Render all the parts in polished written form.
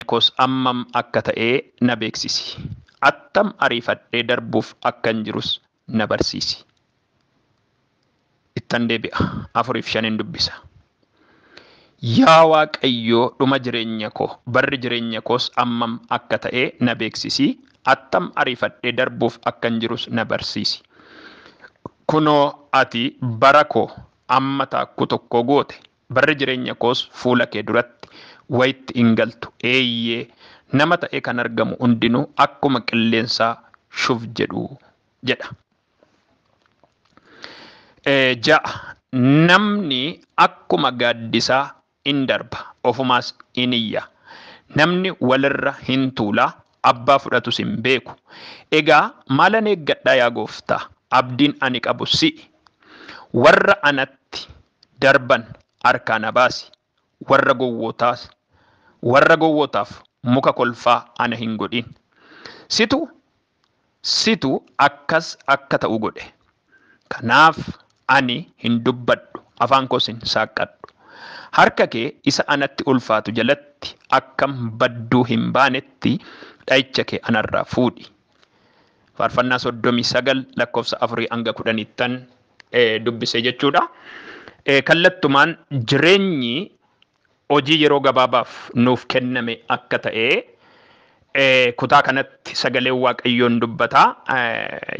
Koos ammam akka ta'e na beeksisi. Attam ariifadhee darbuuf akkan jirus na barsiisi. Ittan deebi'a. 4 fi 5n dubbisa. Yaa Waaqayyoo, dhuma jireenya koo, barri jireenya koos ammam akka ta'e na beeksisi. Attam ariifadhee darbuuf akkan jirus na barsiisi. Kunoo, ati bara koo amma taakkuu tokko goote. Barri jireenya koos fuula kee duratti wayitti hin galtu. Eeyyee, nama ta'e kan argamu hundinuu akkuma qilleensaa shuf jedhu jedha. 6, namni akkuma gaaddisaa in darba, ofumaas in iyya. Namni walirra hin tuula, abbaa fudhatus hin beeku. Egaa maalan eeggadhaa, yaa gooftaa? Abdiin ani qabu si'i. Warra anatti darban harkaa na baasi. Warra gowwootaaf muka kolfaa ana hin godhin. Situ akkas akka ta'u godhe. Kanaaf ani hin dubbadhu, afaan koos hin saaqqadhu. Harka kee isa anatti ulfaatu jalatti akkam badduu hin baanetti dha'icha kee anarraa fuudhi. Faarfannaa 39 lakkoofsa 4 hanga 10ttan dubbise jechuudha. Kallattumaan jireenyi hojii yeroo gabaabaaf nuuf kenname akka ta'e kutaa kanatti sagaleen Waaqayyoon dubbata.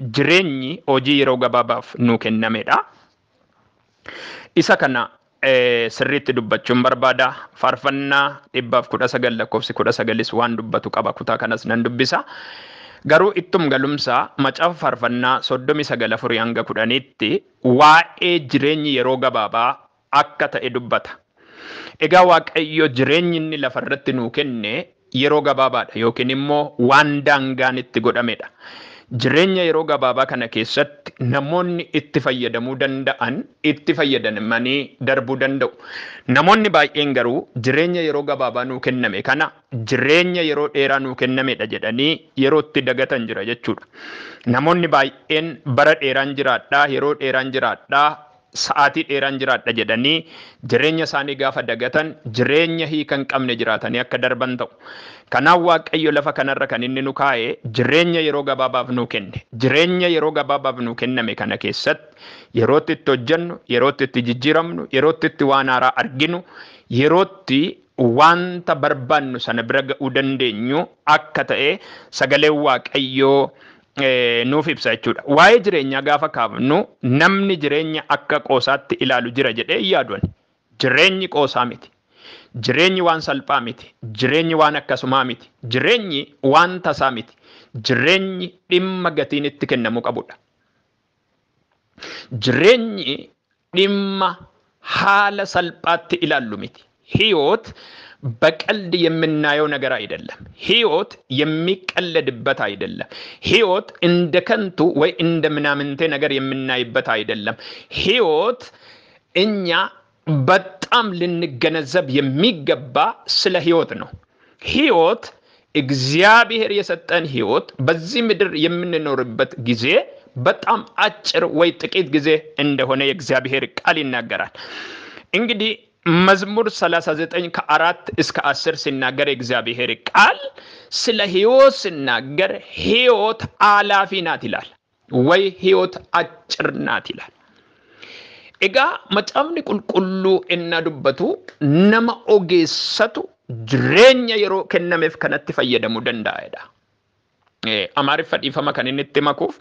Jireenyi hojii yeroo gabaabaaf nuu kennamedha. Isa kana sirriitti dubbachuun barbaada. Faarfannaa 119 lakkoofsi 19s waan dubbatu qaba. Kutaa kanas nan dubbisa. Garuu ittum galumsaa macaafa faarfannaa 39 4 hanga 10tti waa'ee jireenyi yeroo gabaabaa akka ta'e dubbata. Egaa Waaqayyo jireenyi inni lafarratti nuu kenne yeroo gabaabaadha yookiin immoo waan daangaan itti godhamedha. Jireenya yeroo gabaabaa kana keessatti namoonni itti fayyadamuu danda'an itti fayyadamanii darbuu danda'u. Namoonni baay'een garuu jireenya yeroo gabaabaa nuu kenname kana jireenya yeroo dheeraa nuu kennamedha jedhanii yeroo itti dagatan jira jechuudha. Namoonni baay'een bara dheeraan jiraadhaa, yeroo dheeraan jiraadhaa, sa'aatii dheeraan jiraadha jedhanii jireenya isaanii gaafa dagatan, jireenya hiika hin qabne jiraatanii akka darban ta'u. Kanaaf Waaqayyo lafa kanarra kan inni nu kaa'e jireenya yeroo gabaabaaf nuu kenne. Jireenya yeroo gabaabaaf nuu kenname kana keessatti yerootti itti hojjennu, yerootti itti jijjiiramnu, yerootti itti waan haaraa arginu, yerootti wanta barbaannu sana bira ga'uu dandeenyu akka ta'e sagaleen Waaqayyoo nuuf ibsa jechuudha. Waa'ee jireenyaa gaafa kaafnu, namni jireenya akka qoosaatti ilaalu jira jedhee hin yaadu ani. Jireenyi qoosaa miti. Jireenyi waan salphaa miti. Jireenyi waan akkasumaa miti. Jireenyi waan tasaa miti. Jireenyi dhimma gatiin itti kennamuu qabudha. Jireenyi dhimma haala salphaatti ilaallu miti. ህይወት በቀልድ የምናየው ነገር አይደለም። ህይወት የሚቀለድበት አይደለም። ህይወት እንደ ከንቱ ወይ እንደ ምናምንቴ ነገር የምናይበት አይደለም። ህይወት እኛ በጣም ልንገነዘብ የሚገባ ስለ ህይወት ነው። ህይወት፣ እግዚአብሔር የሰጠን ህይወት፣ በዚህ ምድር የምንኖርበት ጊዜ በጣም አጭር ወይ ጥቂት ጊዜ እንደሆነ የእግዚአብሔር ቃል ይናገራል። እንግዲህ መዝሙር 39 ከ4 እስከ 10 ሲናገር፣ የእግዚአብሔር ቃል ስለ ህይወት ሲናገር ህይወት አላፊ ናት ይላል፣ ወይ ህይወት አጭር ናት ይላል። Egaa macaafni qulqulluu innaa dubbatu, nama ogeessatu jireenya yeroo kennameef kanatti fayyadamuu danda'edha. Amaariffa, dhiifama, kan inni itti makuuf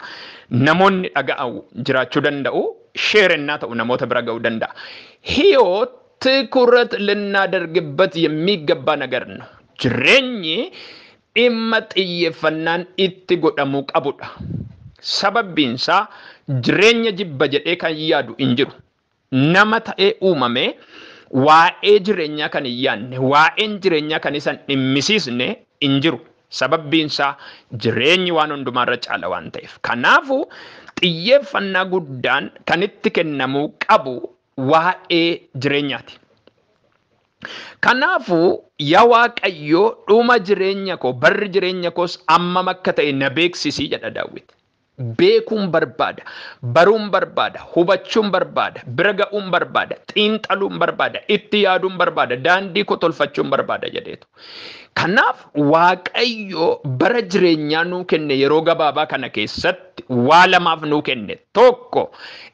namoonni dhaga'an jiraachuu danda'u, share ennaa ta'u namoota bira ga'uu danda'a. ህይወት ትኩረት ልናደርግበት የሚገባ ነገር ነው። Jireenyi dhimma xiyyeeffannaan itti godhamuu qabudha. Sababbiinsaa jireenya jibba jedhee kan yaadu hin jiru. Nama ta'ee uumame waa'ee jireenyaa kan hin yaadne, waa'een jireenyaa kan isan dhimmisiisne hin jiru. Sababbiinsaa jireenyi waan hundumaarra caala waan ta'eef. Kanaafuu xiyyeeffannaa guddaan kan itti kennamuu qabu waa'ee jireenyaati. Kanaafuu yaa Waaqayyoo, dhuma jireenya koo, barri jireenya koos ammam akka ta'e na beeksisii jedha Daawit. Beekuun barbaada, baruun barbaada, hubachuun barbaada, bira ga'uun barbaada, xiinxaluun barbaada, itti yaaduun barbaada, daandii koo tolfachuun barbaada jedheetu. Kanaaf Waaqayyo bara jireenyaa nuu kenne yeroo gabaabaa kana keessatti waa lamaaf nuu kenne. Tokko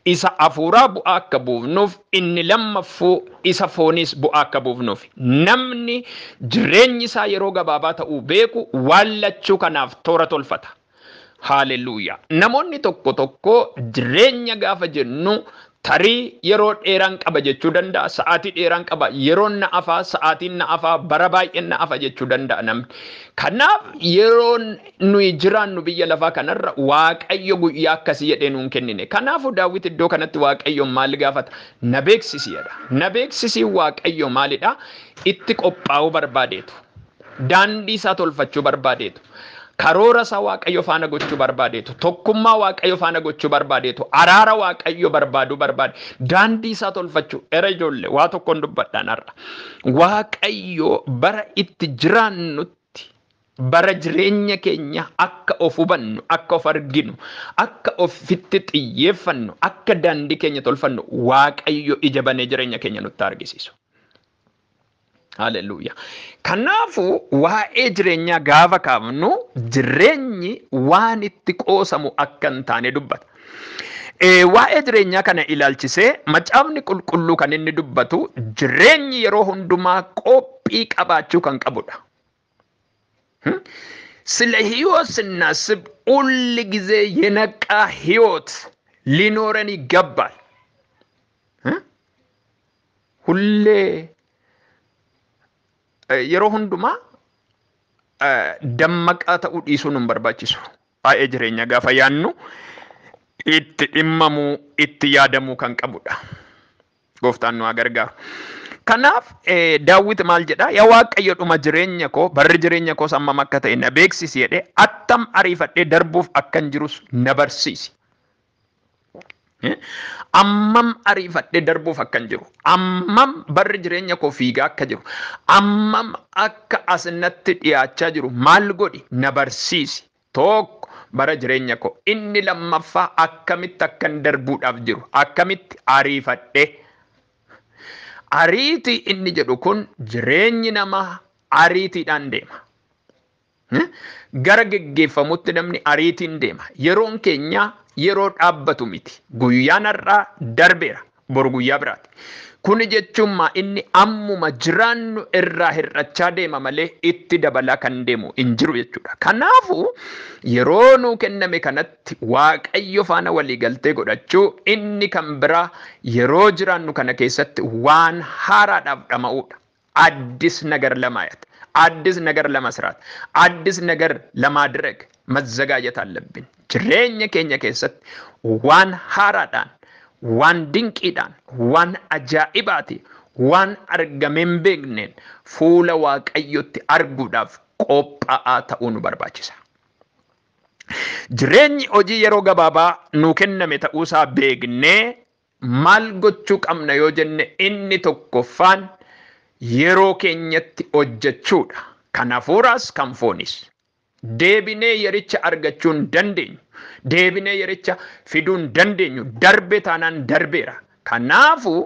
isa hafuuraa bu'aa akka buufnuuf, inni lammaffuu isa fooniis bu'aa akka buufnuuf. Namni jireenyi isaa yeroo gabaabaa ta'uu beeku waan lachuu kanaaf toora tolfata. Haaleluyyaa. Namoonni tokko tokko jireenya gaafa jennu tarii yeroo dheeraan qaba jechuu danda'a, sa'aatii dheeraan qaba, yeroon na afaa, sa'aatiin na afaa, bara baay'een na afa jechuu danda'a namni. Kanaaf yeroon nuyi jiraannu biyya lafaa kanarra Waaqayyo guyyaa akkasii jedhee nuun kennine. Kanaafuu Daawit iddoo kanatti Waaqayyoon maal gaafata? Na beeksisi jedha. Na beeksisi Waaqayyo maalidha? Itti qophaa'uu barbaadeetu. Daandii isaa tolfachuu barbaadeetu. Karoora isaa Waaqayyo faana gochuu barbaadeetu, tokkummaa Waaqayyo faana gochuu barbaadeetu, araara Waaqayyo barbaaduu barbaade, daandii isaa tolfachuu. Era ijoollee waa tokkoon dubbadhaan har'a. Waaqayyo bara itti jiraannutti bara jireenya keenya akka of hubannu, akka of arginu, akka ofitti xiyyeeffannu, akka daandii keenya tolfannu Waaqayyo ija banee jireenya keenya nutti argisiisu. Haleluuyaa. Kanaafuu waa'ee jireenyaa gaafa kaafnu jireenyi waan itti qoosamu akka hin taane dubbata. Waa'ee jireenyaa kana ilaalchisee macaafni qulqulluu kan inni dubbatu jireenyi yeroo hundumaa qophii qabaachuu kan qabudha. ስለ ህይወት ስናስብ ሁል ጊዜ የነቃ ህይወት ሊኖረን ይገባል። ሁሌ yeroo hundumaa dammaqaa ta'uu dhiisuun nun barbaachisu. Waa'ee jireenyaa gaafa yaannu itti dhimmamuu, itti yaadamuu kan qabudha. Gooftaan nu haa gargaaru. Kanaaf Daawit maal jedhaa? Yaa Waaqayyo dhuma jireenya koo, barri jireenya koos hammam akka ta'e na beeksisi jedhee attam ariifadhee darbuuf akkan jirus na barsiisi. Ammam ariifadhee darbuuf akkan jiru, ammam barri jireenya koo fiigaa akka jiru, ammam akka asnatti dhiyaachaa jiru maal godhi na barsiisi. Tokko bara jireenya koo, inni lammaffaa akkamitti akkan darbuudhaaf jiru, akkamitti ariifadhee. Ariitii inni jedhu kun jireenyi namaa ariitiidhaan deema. Gara geggeeffamutti namni ariitiin deema. Yeroon keenya yeroo dhaabbatu miti. Guyyaan har'aa darbeera. Boru guyyaa biraati. Kuni jechuun inni ammuma jiraannu irraa hir'achaa deema malee itti dabalaa kan deemu hin jiru jechuudha. Kanaafuu yeroo nuu kenname kanatti Waaqayyo faana walii galtee godhachuu inni kan biraa yeroo jiraannu kana keessatti waan haaraadhaaf dhama'uudha. አዲስ ነገር ለማየት፣ አዲስ ነገር ለመስራት፣ አዲስ ነገር ለማድረግ መዘጋጀት አለብን። Jireenya keenya keessatti waan haaraadhaan, waan dinqiidhaan, waan ajaa'ibaati, waan argamee hin beekneen fuula Waaqayyotti arguudhaaf qophaa'aa ta'uu nu barbaachisa. Jireenyi hojii yeroo gabaabaa nuu kenname ta'uusaa beeknee maal gochuu qabna yoo jenne inni tokkoffaan yeroo keenyatti hojjechuudha. Kan hafuuraas kan foonis. Deebinee yericha argachuu hin dandeenyu. Deebinee yericha fiduu hin dandeenyu. Darbe taanaan darbeera. Kanaafuu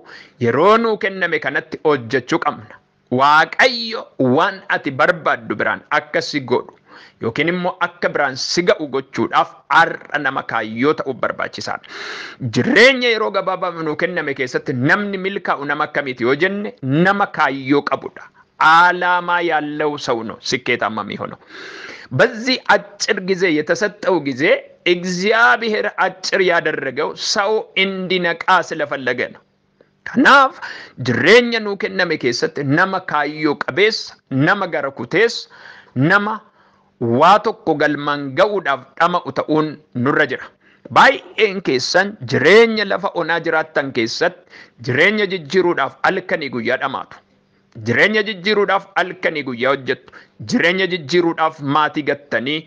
yeroo nuu kenname kanatti hojjechuu qabna. Waaqayyo waan ati barbaaddu biraan akka si godhu yookiin immoo akka biraan si ga'u gochuudhaaf har'a nama kaayyoo ta'uu barbaachisaadha. Jireenya yeroo gabaabaaf nuu kenname keessatti namni milkaa'u nama akkamiiti yoo jenne nama kaayyoo qabudha. ዓላማ ያለው ሰው ነው ስኬታማ የሚሆነው። በዚህ አጭር ጊዜ የተሰጠው ጊዜ እግዚአብሔር አጭር ያደረገው ሰው እንዲነቃ ስለፈለገ ነው። Kanaaf jireenya nuu kenname keessatti nama kaayyoo qabeessa, nama gara kuteessa, nama waa tokko galmaan ga'uudhaaf dhama'u ta'uun nurra jira. Baay'een keessan jireenya lafa onaa jiraattan keessatti jireenya jijjiiruudhaaf halkanii guyyaa dhamaatu. Jireenya jijjiiruudhaaf halkanii guyyaa hojjettu. Jireenya jijjiiruudhaaf maatii gattanii,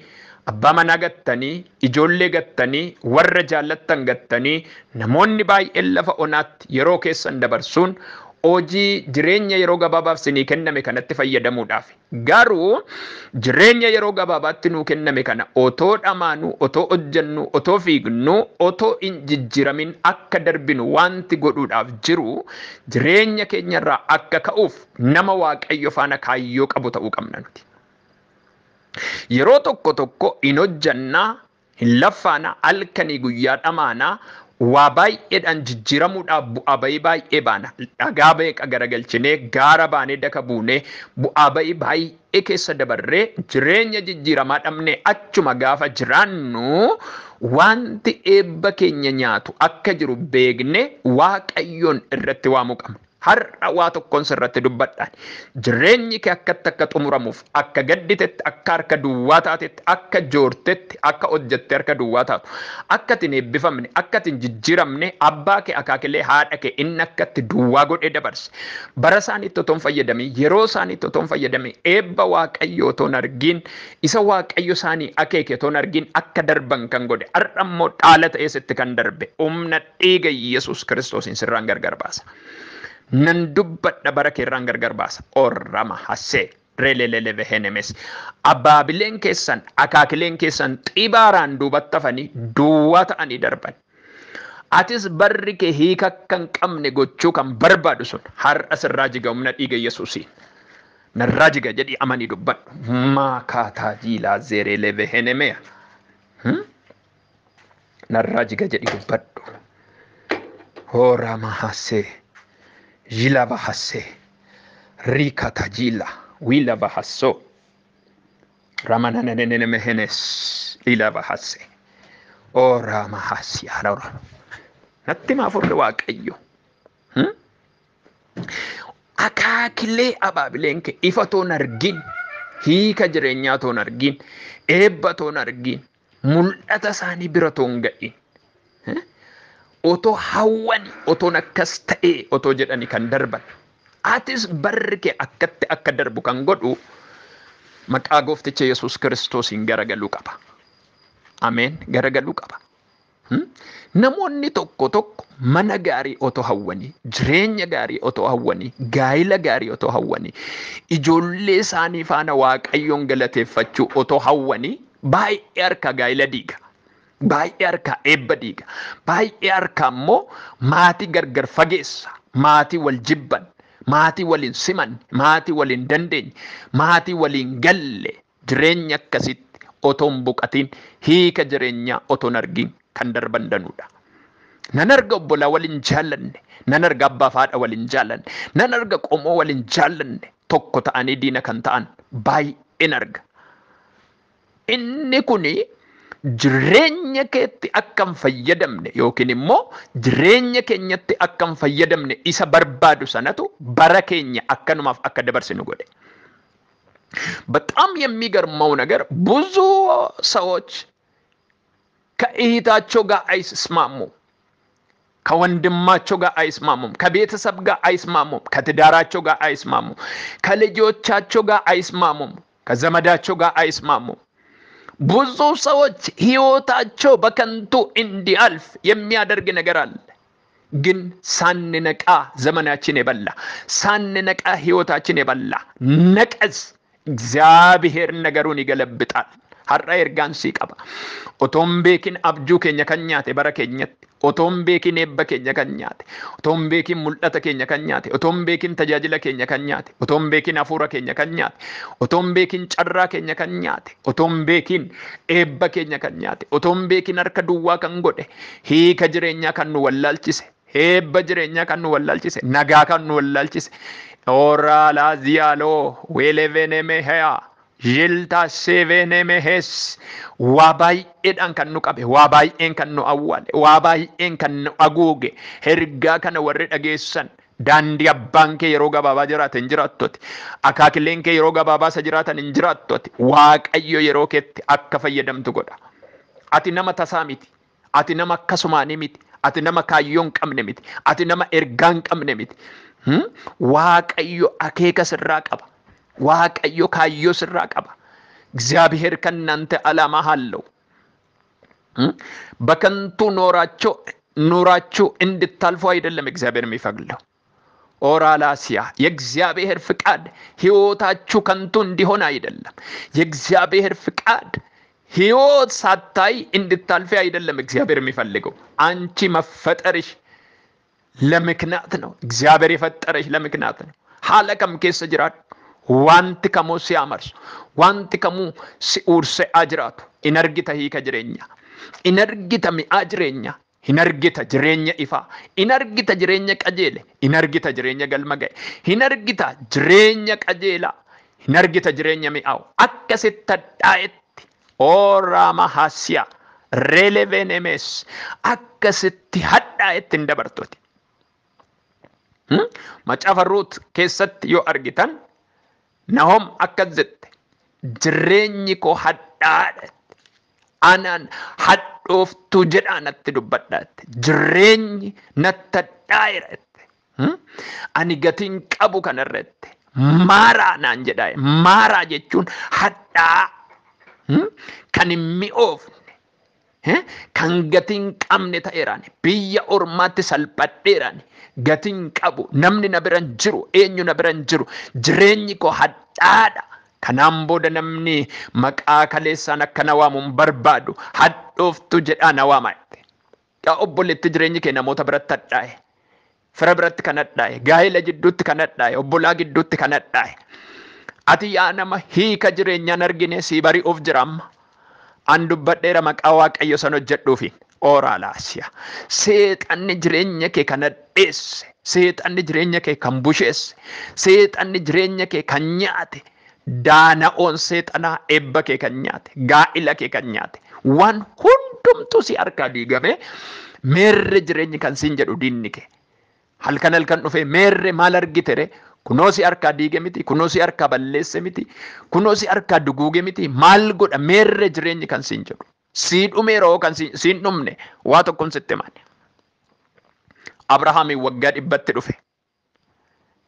abbaa manaa gattanii, ijoollee gattanii, warra jaallattan gattanii, namoonni baay'een lafa onaatti yeroo keessan dabarsuun Hojii jireenya yeroo gabaabaaf sinii kenname kanatti fayyadamuudhaaf. Garuu jireenya yeroo gabaabaatti nuu kenname kana otoo dhamaanuu, otoo hojjennu, otoo fiignu, otoo hin jijjiiramin akka darbinu wanti godhuudhaaf jiru jireenya keenyarraa akka ka'uuf nama Waaqayyo faana kaayyoo qabu ta'uu qabna nuti. Yeroo tokko tokko hin hojjannaa, hin laffaanaa, halkanii guyyaa dhamaanaa, waa baay'eedhaan jijjiiramuudhaaf bu'aa bayii baay'ee baana. Dhagaa beeqa garagalchinee, gaara baanee daka buunee, bu'aa bayii baay'ee keessa dabarree jireenya jijjiiramaa dhabnee achuma gaafa jiraannu wanti eebba keenya nyaatu akka jiru beeknee Waaqayyoon irratti waamuu qabna. Har'a waa tokkoon sirratti dubbadhaan. Jireenyi kee akkatti akka xumuramuuf, akka gadditetti, akka harka duwwaa taatetti, akka joortetti, akka hojjette harka duwwaa taatu, akka ati hin eebbifamne, akka ati hin jijjiiramne, abbaa kee, akaakilee, haadha kee inni akkatti duwwaa godhee dabarse. Bara isaaniitti otoo hin fayyadamin, yeroo isaaniitti otoo hin fayyadamin, eebba Waaqayyoo otoo hin argin, isa Waaqayyo isaanii akeeke otoo hin argin akka darban kan godhe. Har'a immoo dhaala ta'ee sitti kan darbe humna dhiiga Yesuus Kiristoosiin sirraan gargar baasa. Nan dubbadha, bara keerraan gargar baasa. Orrama hassee releleleve henemes. Abbaabileen keessan, akaakileen keessan xibaaraan duubatti hafanii duwwaa ta'anii darban. Atis barri kee hiika akka hin qabne gochuu kan barbaadu sun har'a sirraa jiga humna dhiiga Yesuusiin. Narraa jiga jedhii amanii dubbadhu. Maakaataa jiilaa zeereleve henemeya. Narraa jiga jedhii dubbadhu. Horama hassee. Jilava hasse, rikata jila, wilava hasso, ramananenene mehenes, lilava hasse, orama hasi arara. Natti maa furre Waaqayyo. Akaakilee abaabileen kee ifa toon argin, hiika jireenyaa toon argin, eebba toon argin, mul'ata isaanii bira toon ga'in. Otoo hawwani, otoon akkas ta'ee otoo jedhani kan darban. Atis barri kee akkatti akka darbu kan godhu maqaa goofticha Yesuus Kiristoosiin garagaluu qaba. Ameen, garagaluu qaba. Namoonni tokko tokko mana gaarii otoo hawwanii, jireenya gaarii otoo hawwanii, gaa'ila gaarii otoo hawwanii, ijoollee isaanii faana Waaqayyoon galateeffachuu otoo hawwanii baay'ee harka gaa'ila diiga. Baay'ee harkaa eebba diiga. Baay'ee harkaa immoo maatii gargar fageessa. Maatii wal jibban, maatii waliin siman, maatii waliin dandeenye, maatii waliin galle, jireenya akkasitti otoo hin boqatiin, hiika jireenyaa otoo hin argin kan darban danuudha. Nan arga obbolaa waliin jaallanne, nan arga abbaa fi haadha waliin jaallanne, nan arga qomoo waliin jaallanne, tokko ta'anii diina kan ta'an baay'een arga. Inni kuni jireenya keetti akka hin fayyadamne yookiin immoo jireenya keenyatti akka hin fayyadamne isa barbaadu sanatu bara keenya akkanumaaf akka dabarsinu godhe. በጣም የሚገርመው ነገር ብዙ ሰዎች ከእህታቸው ጋር አይስማሙም፣ ከወንድማቸው ጋር አይስማሙም፣ ከቤተሰብ ጋር አይስማሙም፣ ከትዳራቸው ጋር አይስማሙም፣ ከልጆቻቸው ጋር አይስማሙም፣ ከዘመዳቸው ጋር አይስማሙም። ብዙ ሰዎች ህይወታቸው በከንቱ እንዲያልፍ የሚያደርግ ነገር አለ። ግን ሳንነቃ ዘመናችን የበላ፣ ሳንነቃ ህይወታችን የበላ ነቀዝ እግዚአብሔር ነገሩን ይገለብጣል። Har'a ergaan sii qaba. Otoo hin beekin abjuu keenya kan nyaate bara keenyatti, otoo hin beekin eebba keenya kan nyaate, otoo hin beekin mul'ata keenya kan nyaate, otoo hin beekin tajaajila keenya kan nyaate, otoo hin beekin hafuura keenya kan nyaate, otoo hin beekin carraa keenya kan nyaate, otoo hin beekin eebba keenya kan nyaate, otoo hin beekin harka duwwaa kan godhe, hiika jireenyaa kan nu wallaalchise, eebba jireenyaa kan nu wallaalchise, nagaa kan nu wallaalchise. Oraalaa weelevenemeheyaa. Jiltaa sevenemehes waa baay'eedhaan kan nu qabe, waa baay'een kan nu awwaale, waa baay'een kan nu haguuge. Ergaa kana warri dhageessan, daandii abbaan kee yeroo gabaabaa jiraate hin jiraattuti. Akaakileen kee yeroo gabaabaa isa jiraatan hin jiraattuti. Waaqayyo yeroo keetti akka fayyadamtu godha. Ati nama tasaa miti. Ati nama akkasumaanii miti. Ati nama kaayyoo hin qabne miti. Ati nama ergaa hin qabne miti. Waaqayyo akeeka sirraa qaba. Waaqayyo kaayyoo sirraa qaba. እግዚአብሔር ከእናንተ ዓላማ አለው። በከንቱ ኖራችሁ ኑራችሁ እንድታልፉ አይደለም እግዚአብሔር የሚፈቅደው። ኦራላሲያ የእግዚአብሔር ፍቃድ ሕይወታችሁ ከንቱ እንዲሆን አይደለም። የእግዚአብሔር ፍቃድ ሕይወት ሳታይ እንድታልፊ አይደለም። እግዚአብሔር የሚፈልገው አንቺ መፈጠርሽ ለምክንያት ነው። እግዚአብሔር የፈጠረሽ ለምክንያት ነው። Haala kam keessa jiraadhu, wanti kamuu si amarsu, wanti kamuu si uursee jiraatu, in argita hiika jireenyaa, in argita mi'aa jireenyaa, hin argita jireenya ifaa, hin argita jireenya qajeele, hin argita jireenya galma ga'e, hin argita jireenya qajeelaa, hin argita jireenya mi'aawu. Akkasitti hadhaa'etti ooraama haasiyaa relevenemes akkasitti hadhaa'etti hin dabartuti. Macaafa Ruut keessatti yoo argitan Nahoom akkas jette, jireenyi koo hadhaadha. Anaan hadhooftuu jedhaa natti dubbadha jette. Jireenyi natti hadhaa'eera jette. Ani gatiin qabu kanarra jette. Maaraa naan jedhaa. Maaraa jechuun hadhaa, kan hin mi'oofne, kan gatiin qabne ta'eeraan, biyya ormaatti salphadheeraan, gatiin qabu, namni na biran jiru, eenyu na biran jiru, jireenyi koo hadhaadha. Kanaan booda namni maqaa kaleessaan akka na waamu hin barbaadu, hadhooftu jedhaa na waama jette. Yaa obboleetti, jireenyi kee namoota biratti hadhaa'e, fira biratti kan hadhaa'e, gaa'ela jidduutti kan hadhaa'e, obbolaa gidduutti kan hadhaa'e. Ati yaa nama hiika jireenyaan argine, sii bari'uuf jira amma. An dubbadheera maqaa Waaqayyo san hojjedhuufiin. Ooraalaasiya. Seexanni jireenya kee kan hadheesse, seexanni jireenya kee kan busheesse, seexanni jireenya kee kan nyaate, daana'oon seexanaa eebba kee kan nyaate, gaa'ila kee kan nyaate, waan hundumtuu si harkaa diigame, meerre jireenyi kan siin jedhu diinni kee. Halkan halkan dhufee meerre maal argite ree? Kunoo si harkaa diige miti, kunoo si harkaa balleesse miti, kunoo si harkaa duguuge miti, maal godha meerre jireenyi kan siin jedhu. Sii dhumeera kan siin dhumne waa tokkoon sitti himane. Abrahaamiin waggaa 100tti dhufe.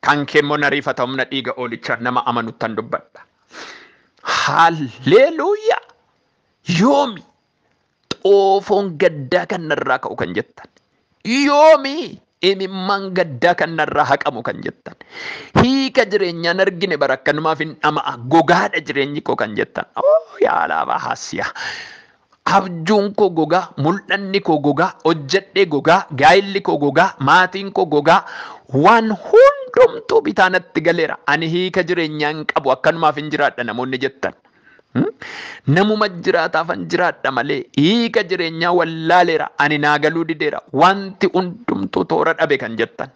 Kan kee immoo nariifata humna dhiiga oolichaa nama amanuttan dubbadha. Halleluuyaa! Yoomi xoofoon gaddaa kan narraa ka'u kan jettan. Yoomi imimmaan gaddaa kan narraa haqamu kan jettan. Hiika jireenyaan argine bara akkanumaaf hin dhama'a gogaadha jireenyi koo kan jettan. Oh yaa laabaa haasiyaa. Abjuun koo gogaa, mul'anni koo gogaa, hojjedhee gogaa, gaa'illi koo gogaa, maatiin koo gogaa, waan hundumtuu bitaa natti galeera. Ani hiika jireenyaa hin qabu, akkanumaaf hin jiraadha namoonni jettan. Namuma jiraataafan jiraadha malee hiika jireenyaa wallaaleera, ani naa galuu dideera, wanti hundumtuu toora dhabe kan jettan.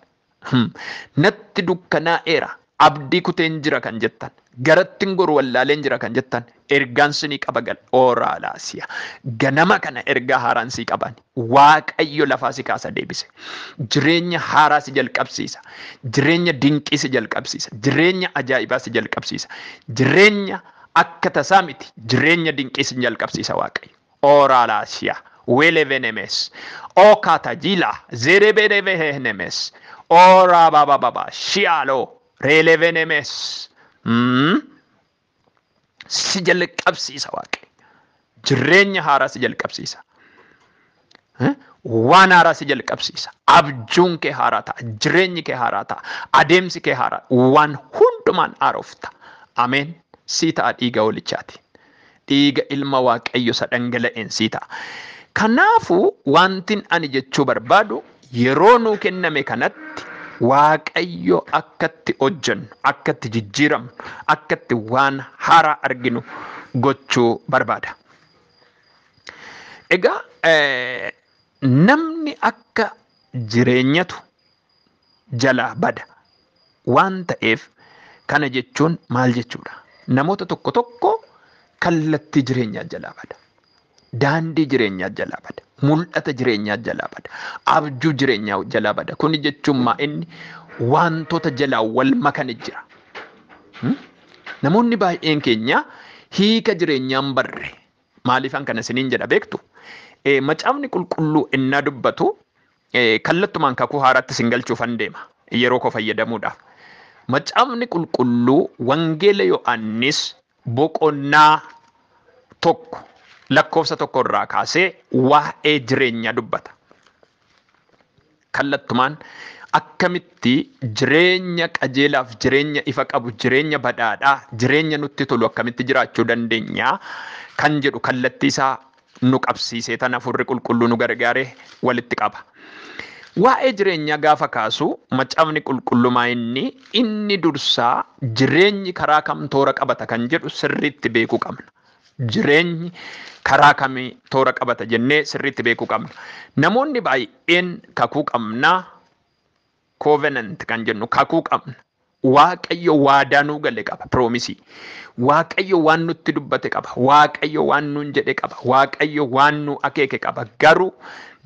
Natti dukkanaa'eera, abdii kuteen jira kan jettan. Garattiin goru wallaaleen jira kan jettan. Ergaan sinii qaba gal ooraalaasiya. Ganama kana ergaa haaraan sii qaban. Waaqayyo lafaa si kaasa deebise. Jireenya haaraa si jalqabsiisa. Jireenya dinqii si jalqabsiisa. Jireenya ajaa'ibaa si jalqabsiisa. Jireenya akka tasaa miti. Jireenya dinqii si jalqabsiisa Waaqayyo. Ooraalaasiya. Welevenemes. Okatajila. Zereberevehenemes. Oraabababa. Shialo. Relevenemes. Si jalqabsiisa Waaqayyo. Jireenya haaraa si jalqabsiisa. Waan haaraa si jalqabsiisa. Abjuun kee haaraa ta'a. Jireenyi kee haaraa ta'a. Adeemsi kee haaraa. Waan hundumaan haarofta. Ameen. Sii ta'a dhiiga hoolichaatiin. Dhiiga ilma Waaqayyo isa dhangala'een sii ta'a. Kanaafuu wantin ani jechuu barbaadu yeroo nuu kenname kanatti Waaqayyo akkatti hojjennu, akkatti jijjiiramnu, akkatti waan haaraa arginu gochuu barbaada. Egaa namni akka jireenyatu jalaa bada waan ta'eef kana jechuun maal jechuudha? Namoota tokko tokko kallattii jireenyaa jalaa bada. Daandii jireenyaa jalaa bada. Mul'ata jireenyaa jalaa bada. Abjuu jireenyaa jalaa bada. Kuni jechuun maa inni wantoota jalaa wal makan jira. Namoonni baay'een keenya hiika jireenyaan barre. Maaliifan kana isiniin jedha beektu? Macaafni qulqulluu innaa dubbatu kallattumaan kakuu haaraatti isin galchuufan deema yeroo koo fayyadamuudhaaf. Macaafni qulqulluu Wangeela Yohaannis boqonnaa 1 lakkoofsa 1 irraa kaasee waa'ee jireenyaa dubbata. Kallattumaan Akkamitti jireenya qajeelaaf, jireenya ifa qabu, jireenya badhaadhaa, jireenya nutti tolu akkamitti jiraachuu dandeenya kan jedhu kallattii isaa nu qabsiisee tan hafuurri qulqulluu nu gargaaree walitti qaba. Waa'ee jireenyaa gaafa kaasu macaafni qulqullummaa inni dursaa jireenyi karaa kam toora qabata kan jedhu sirriitti beekuu qabna. Jireenyi karaa kamii toora qabata jennee sirriitti beekuu qabna. Namoonni baay'een kakuu qabnaa, covenant kan jennu kakuu qabna. Waaqayyo waadaa nuu gale qaba, promise. Waaqayyo waan nutti dubbate qaba. Waaqayyo waan nuun jedhe qaba. Waaqayyo waan nu akeeke qaba. Garuu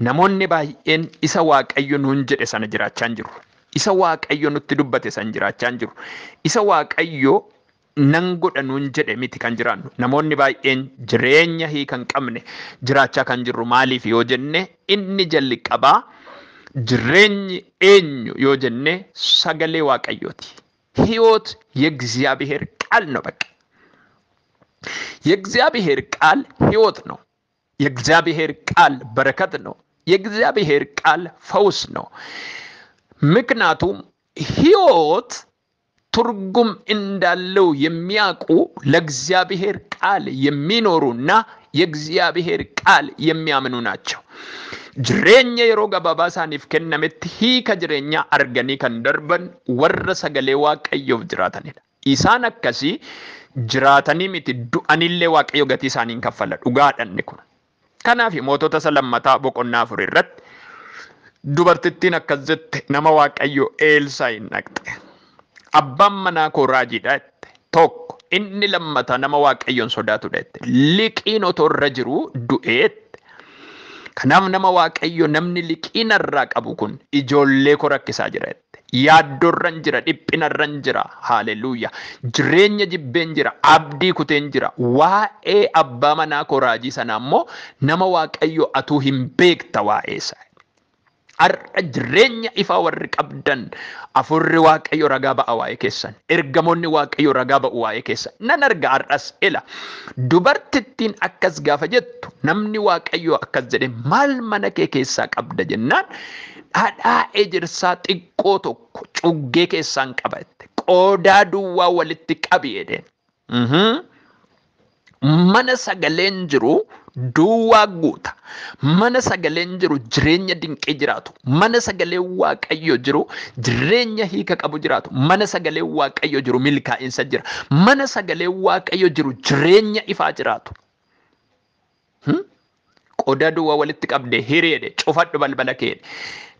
namoonni baay'een isa Waaqayyo nuun jedhe sana jiraachaa hin jiru. Isa Waaqayyo nutti dubbate sana jiraachaa hin jiru. Isa Waaqayyo nan godha nuun jedhe miti kan jiraannu. Namoonni baay'een jireenya hiika hin qabne jiraachaa kan jirru maaliif yoo jenne inni jalqabaa jireenyi eenyu yoo jenne sagalee Waaqayyooti. ሕይወት የእግዚአብሔር ቃል ነው። በቃ የእግዚአብሔር ቃል ሕይወት ነው። የእግዚአብሔር ቃል በረከት ነው። የእግዚአብሔር ቃል ፈውስ ነው። ምክንያቱም ሕይወት ትርጉም እንዳለው የሚያውቁ ለእግዚአብሔር ቃል የሚኖሩና የእግዚአብሔር ቃል የሚያምኑ ናቸው። Jireenya yeroo gabaabaa isaaniif kennametti hiika jireenyaa arganii kan darban warra sagalee Waaqayyoof jiraatanidha. Isaan akkasii jiraatanii miti du'anillee Waaqayyo gatii isaaniin kaffala dhugaadhaan kun. Kanaaf mootota isa lammataa boqonnaa 4 irratti dubartittiin akkas jette nama Waaqayyo Elsaa'iin dhaqxe. Abbaan manaa koo raajiidha jette. Tokko inni lammataa nama Waaqayyoon sodaatudha jette. Liqiin otoo irra jiruu du'eette. Kanaaf nama Waaqayyo namni liqiin irraa qabu kun ijoollee koo rakkisaa jira jette. Yaaddoorran jira, dhiphinarran jira. Haaleluyyaa. Jireenya jibbeen jira, abdii kuteen jira. Waa'ee abbaa manaa koo raajii sanaa immoo nama Waaqayyo atuu hin beekta waa'ee isaa. Har'a jireenya ifaa warri qabdan hafuurri Waaqayyo ragaa ba'a waa'ee keessan. Ergamoonni Waaqayyo ragaa ba'u waa'ee keessan. Nan arga har'as ila. Dubartittiin akkas gaafa jettu namni Waaqayyo akkas jedhe maal mana kee keessaa qabda jennaan dhadhaa ejersaa xiqqoo tokko cuggee keessaan qaba jette. Qodaa duwwaa walitti qabi jedheen. Mana sagaleen jiru duwwaa guuta. Mana sagaleen jiru jireenya dinqii jiraatu. Mana sagaleen Waaqayyo jiru jireenya hiika qabu jiraatu. Mana sagaleen Waaqayyo jiru milkaa'insa jira. Mana sagaleen Waaqayyo jiru jireenya ifaa jiraatu. Qodaa duwwaa walitti qabdee hiriidhe cufadhu balbala kee.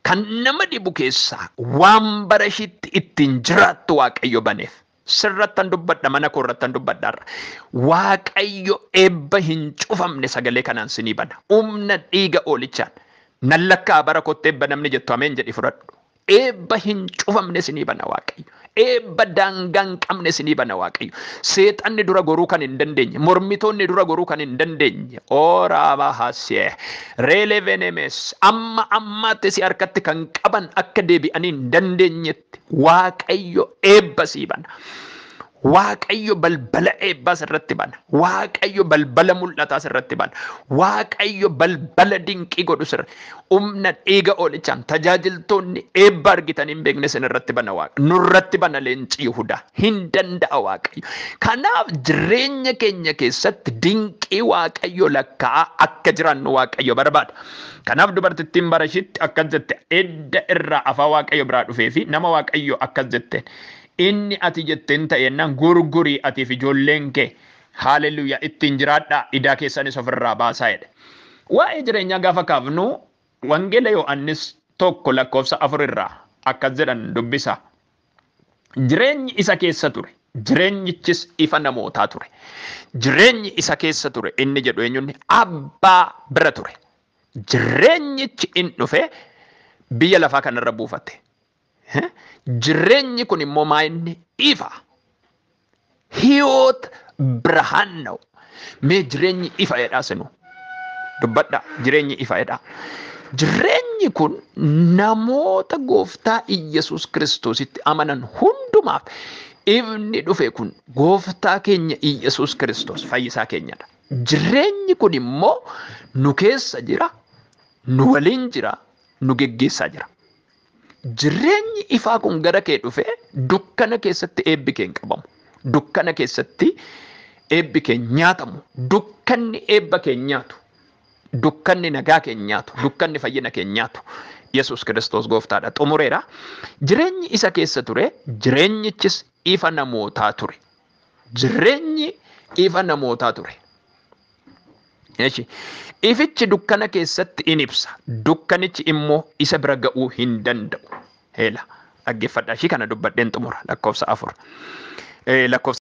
Kan nama dhibu keessaa waan bara ishiitti ittiin jiraattu Waaqayyo baneef. Sirrattan dubbadha, mana koo irrattan dubbadha. Waaqayyo eebba hin cufamne sagalee kanaan sinii bana. Humna dhiiga oolichaan. Nan lakkaa bara kootti eebba namni jettu ameen jedhi fudhadhu. Eebba hin cufamne sinii bana Waaqayyo. Eebba daangaa hin qabne sinii bana Waaqayyo. Seexanni dura goruu kan hin dandeenye, mormitoonni dura goruu kan hin dandeenye. Ooraa haasee reelevenemes amma ammaatti si harkatti kan qaban akka deebi'anii hin dandeenyetti Waaqayyo eebba sii bana. Waaqayyo balbala eebbaa sirratti bana. Waaqayyo balbala mul'ataa sirratti bana. Waaqayyo balbala dinqii godhu sirra. Humna dhiiga oolichaan tajaajiltoonni eebba argitan hin beekne sin irratti bana Waaqa. Nurratti bana leenci Yihudaa. Hin danda'a Waaqayyo. Kanaaf jireenya keenya keessatti dinqii Waaqayyo lakkaa'aa akka jiraannu Waaqayyo barbaada. Kanaaf dubartittiin bara ishiitti akkas jette edda irraa afaan Waaqayyo biraa dhufee fi nama Waaqayyo akkas jette. Inni ati jetteen ta'ennaan gurgurii atiif ijoolleen kee haaleluyyaa ittiin jiraadhaa idaa keessanis ofirraa baasaa jedhe. Waa'ee jireenyaa gaafa kaafnu Wangeela Yohaannis 1 lakkoofsa 4 irraa akkas jedhan dubbisa. Jireenyi isa keessa ture. Jireenyichis ifa namootaa ture. Jireenyi isa keessa ture inni jedhu eenyuun abbaa bira ture. Jireenyichi in dhufe biyya lafaa kanarra buufate. Jireenyi kun immoo maa inni ifa. Hiyoot birhaan ነው. Mee jireenyi ifa jedhaa sinu. Dubbadhaa jireenyi ifa jedhaa. Jireenyi kun namoota gooftaa Iyyasuus Kiristoositti amanan hundumaaf ifni dhufe kun gooftaa keenya Iyyasuus Kiristoos fayyisaa keenyadha. Jireenyi kun immoo nu keessa jira, nu waliin jira, nu geggeessaa jira. Jireenyi ifaa kun gara kee dhufee dukkana keessatti eebbi kee hin qabamu. Dukkana keessatti eebbi kee nyaatamu. Dukkanni eebba kee nyaatu. Dukkanni nagaa kee nyaatu. Dukkanni fayyina kee nyaatu. Yesuus Kiristoos gooftaadha. Xumureera. Jireenyi isa keessa ture, jireenyichis ifa namootaa ture. Jireenyi ifa namootaa ture. Eshi. Ifichi dukkana keessatti in ibsa. Dukkanichi immoo isa bira ga'uu hin danda'u. Heela. Dhaggeeffadhaa ishii kana dubbadheen xumura lakkoofsa 4. Lakkoofsa